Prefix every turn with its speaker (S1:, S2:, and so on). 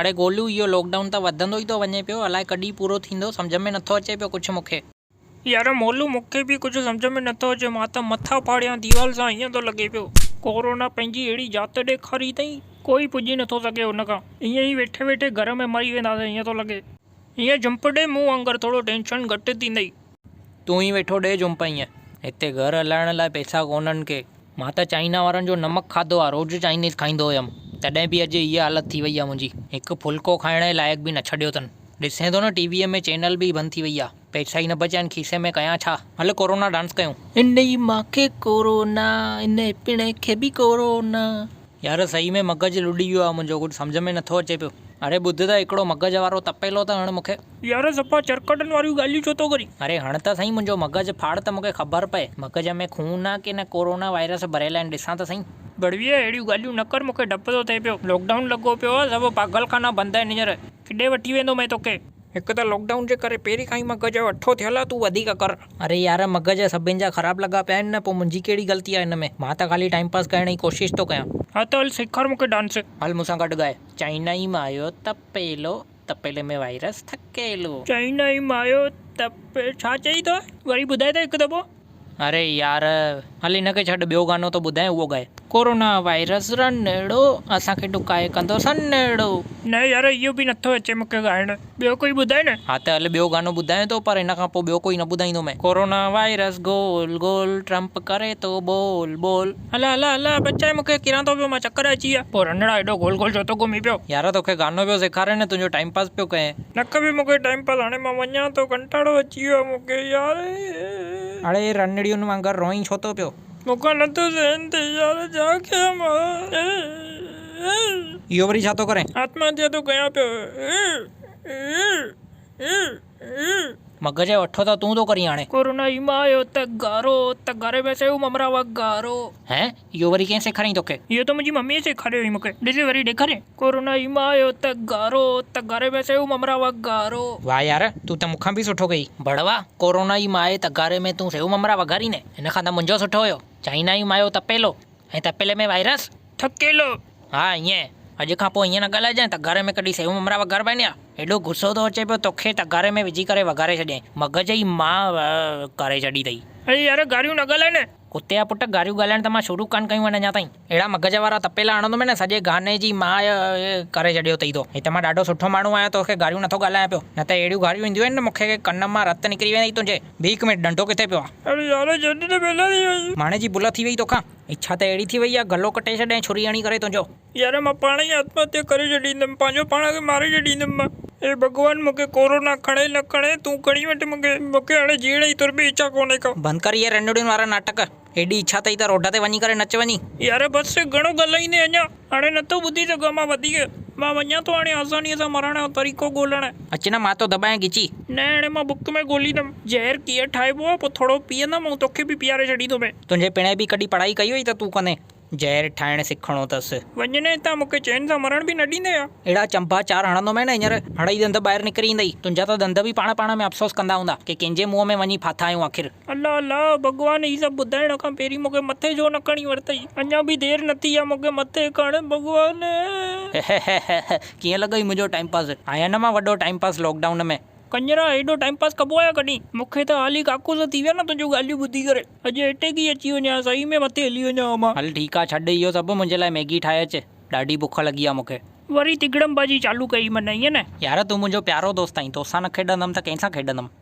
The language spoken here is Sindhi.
S1: اڙي گولو اهو لاڪ ڊائون ته وڌندو ئي ٿو وڃي پيو الائي ڪڏهن پورو ٿيندو سمجهه ۾ نٿو اچي پيو ڪجهه مونکي.
S2: يار مولو مونکي به ڪجهه سمجهه ۾ نٿو اچي مان ته مٿا ڦاڙيان ديوال سان ائين ٿو لڳي پيو. ڪورونا پنهنجي اهڙي ذات ڏيکاري اٿئي ڪوئي پڄي نٿو سگهي ان کان ائين ئي ويٺي ويٺي گهر ۾ مري وينداسين ائين ٿو لڳي. ائين جهمپ ڏي مون وانگر ٿورو ٽينشن گهٽ ٿيندئي.
S1: تون ئي ويٺو ڏي جهمپ ائين. هتي گهر هلائڻ لاء پئسا ڪونهن ڪي. مان ته چائنا وارن جو نمڪ کاڌو آ، روز چائنيز کائيندو هيم، تڏهن به اڄ هيء حالت ٿي وئي آ منهنجي. هڪ ڦلڪو کائڻ جي لائق به نه ڇڏيو اٿن. ڏسين ٿو نه ٽي ويء ۾ چينل به بند ٿي وئي آ. پئسا ئي نه بچيا آهن کيسي ۾ ڪيان ڇا؟ هل ڪورونا ڊانس ڪيون. انهي مان کي ڪورونا، انهي پڻهين کي به ڪورونا. يار صحيح ۾ مغز لڏي ويو آ منهنجو ڪجهه سمجهه ۾ نٿو اچي پيو. اڙي ٻڌ ته هڪڙو مغز وارو تپيلو ته هڻ مونکي.
S2: يار صفا چرڪٽن واريون ڳالهيون ڇو ٿو ڪرين.
S1: اڙي هڻ ته سهي منهنجو مغز ڦاڙ ته مونکي خبر پئي مغز ۾ خون آ ڪي نه ڪورونا وائرس ڀريل آهن ڏسان ته سهي.
S2: ڀڙويء اهڙيون ڳالهيون نه ڪر مونکي ڊپ ٿو ٿئي پيو. لاڪ ڊائون لڳو پيو آ سڀ پاڳل خانا بند آهن هينئر ڪيڏي وٺي ويندو مين توکي. هڪ ته لاڪ ڊائون جي ڪري پهرين کان ئي مغز جو اٺو ٿيل آ تون وڌيڪ ڪر.
S1: اري يار مغز سڀن جا خراب لڳا پيا آهن نه پوء منهنجي ڪهڙي غلطي آ ان ۾ مان ته خالي ٽائيم پاس ڪرڻ جي ڪوشش ٿو ڪيان.
S2: ها ته هل سيکار مونکي ڊانس.
S1: هل مون سان گڏ ڳاء. چائنا ئي مايو تپيلو تپيلي ۾ وائرس ٿڪيلو.
S2: چائنا ئي مايو تپي ڇا چئي ٿو وري ٻڌائي ته هڪ دفعو.
S1: اري يار هل ان کي ڇڏ ٻيو گانو ٿو ٻڌائين اهو ڳاء. ڪورونا وائرس رنڙو اسان کي ڊڪائي ڪندو سنڙو.
S2: نه يار اهو به نٿو اچي مونکي ڳائڻ ٻيو ڪوئي ٻڌائي نه.
S1: ها ته هل ٻيو گانو ٻڌايان ٿو پر ان کان پوء ٻيو ڪوئي نه ٻڌائيندو مين. ڪورونا وائرس گول گول ٽرمپ ڪري ٿو ٻول ٻول.
S2: الا الا الا بچائي مونکي ڪران ٿو پيو مان چڪر اچي ويا. پوء رنڙا ايڏو گول گول ڇو ٿو گهمي پيو.
S1: يار توکي گانو پيو سيکاري نه تنهنجو ٽائيم پاس پيو ڪئين.
S2: نه کپي مونکي ٽائيم پاس هاڻي مان وڃان ٿو ڪنٽاڙو اچي ويو آ مونکي يار.
S1: اڙي رنڙين وانگر روئين ڇو ٿو پيو.
S2: مونکان نٿو سهن ٿئي يار ڇا ڪيان مان.
S1: اهو وري ڇا ٿو ڪرين.
S2: آتم هتيا ٿو ڪيان پيو.
S1: مغز جو اٺو ته تون ٿو ڪرين هاڻي.
S2: ڪورونا ئي مايو ته گارو ته گاري ۾ سيو ممرا وا گارو.
S1: هين اهو وري ڪنهن سيکاريائين توکي؟
S2: اهو ته منهنجي مميء سيکاريو هئي مونکي. ڏس وري ڏيکارين. ڪورونا ئي مايو ته گارو ته گاري ۾ سيو ممرا وا گارو.
S1: واهه يار تون ته مون کان به سٺو ڪئي. ڀڙوا ڪورونا ئي مائي ته گاري ۾ تون سيو ممرا وگارين. هن کان ته منهنجو سٺو هيو. چائنا ئي مايو تپيلو ۽ تپيلي ۾ وائرس.
S2: ٿڪيلو.
S1: ها ائين. اڄ کان پوء ائين نه ڳالهائجانء ته گهر ۾ ڪڏهن سيون ممرا وگهاربا آهن يا؟ ايڏو غصو ٿو اچي پيو توکي ته گهر ۾ وجهي ڪري وگهاري ڇڏيائين. مغز ئي مان ڪري ڇڏي اٿئي.
S2: اڙي يار گاريون نه ڳالهاء نه.
S1: ڪتي جا پٽ گاريون ڳالهائڻ ته مان شروع ڪانه ڪيون آهن اڃا تائين. اهڙا مغز وارا تپيلا هڻندومين نه سڄي گاني جي ماء ڪري ڇڏيو اٿئي تو. هي ته مان ڏاڍو سٺو ماڻهو آهيان توکي گاريون نٿو ڳالهايان پيو. نه ته اهڙيون گاريون اينديون آهن نه مون کي ڪن مان رت نڪري ويندئي تنهنجي. بيهه هڪ منٽ ڏنڊو ڪٿي پيو آهي.
S2: اڙي يار ڇڏ نه بيلا ٿي وئي.
S1: ماڻي جي ڀل ٿي وئي توکان. اڇا ته اهڙي ٿي وئي آ، گلو ڪٽي ڇڏ ۽ ڇري هڻي ڪري تنهنجو.
S2: يار مان پاڻ ئي آتم هتيا ڪري ڇڏيندم، پنهنجو پاڻ کي ماري ڇڏيندم مان. اي ڀڳوان مون کي ڪورونا کڻي نه کڻي تون کڻي وٺ مون کي، مون کي هاڻي جيئڻ جي تر به اڇا ڪونهي ڪا.
S1: بند ڪر اهي رنڙين وارا ناٽڪ، ايڏي اڇا اٿئي ته روڊ تي وڃي ڪري نچ وڃي.
S2: يار بس گهڻو ڳالهائيندين اڃا، هاڻي نٿو ٻڌي سگهان مان وڌيڪ. مان وڃان ٿو هاڻي آسانيء سان مرڻ جو طريقو ڳولڻ.
S1: اچ نه مان ٿو دٻايان ڳچي.
S2: نه هاڻي مان بک ۾ ڳوليندم. زهر ڪيئن ٺاهبو آ، پوء ٿورو پيئندم ۽ توکي به پياري ڇڏيندومين.
S1: تنهنجي پڻهين به ڪڏهن پڙهائي ڪئي هئي ته تون ڪندين. زهر ٺاهڻ سکڻو اٿس.
S2: وڃ نه هتان، مون کي چين سان مرڻ به نه ڏيندين ها.
S1: اهڙا چنبا چار هڻندومين نه هينئر هڙئي ڏند ٻاهر نڪري ايندئي. تنهنجا ته ڏند به پاڻ پاڻ ۾ افسوس ڪندا هوندا ڪي ڪنهن جي منهن ۾ وڃي ڦاٿا آهيون آخر.
S2: الله الله ڀڳوان هي سڀ ٻڌائڻ کان پهرين مون کي مٿي ڇو نه کڻي ورتئي. اڃا به دير نه ٿي آ مون کي مٿي کڻ ڀڳوان.
S1: ڪيئن لڳئي منهنجو ٽائيم پاس. آهيان نه مان وڏو ٽائيم پاس لاڪ ڊائون ۾.
S2: ڪڃرا ايڏو ٽائيم پاس ڪبو آهي ڪڏهن. مون کي ته حالي ڪاڪوس ٿي ويا نه تنهنجون ڳالهيون ٻڌي ڪري. اڄ اٽيڪ ئي اچي وڃي ها صحيح ۾ مٿي هلي وڃان ها مان.
S1: هل ٺيڪ آ ڇڏ اهو سڀ منهنجي لاء ميگي ٺاهي اچ ڏاڍي بک لڳي آ مون کي.
S2: وري تگڙم بازي چالو ڪئي من ائين نه.
S1: يار تون منهنجو پيارو دوست آهين توسان نه کيڏندم ته ڪنهن سان کيڏندم.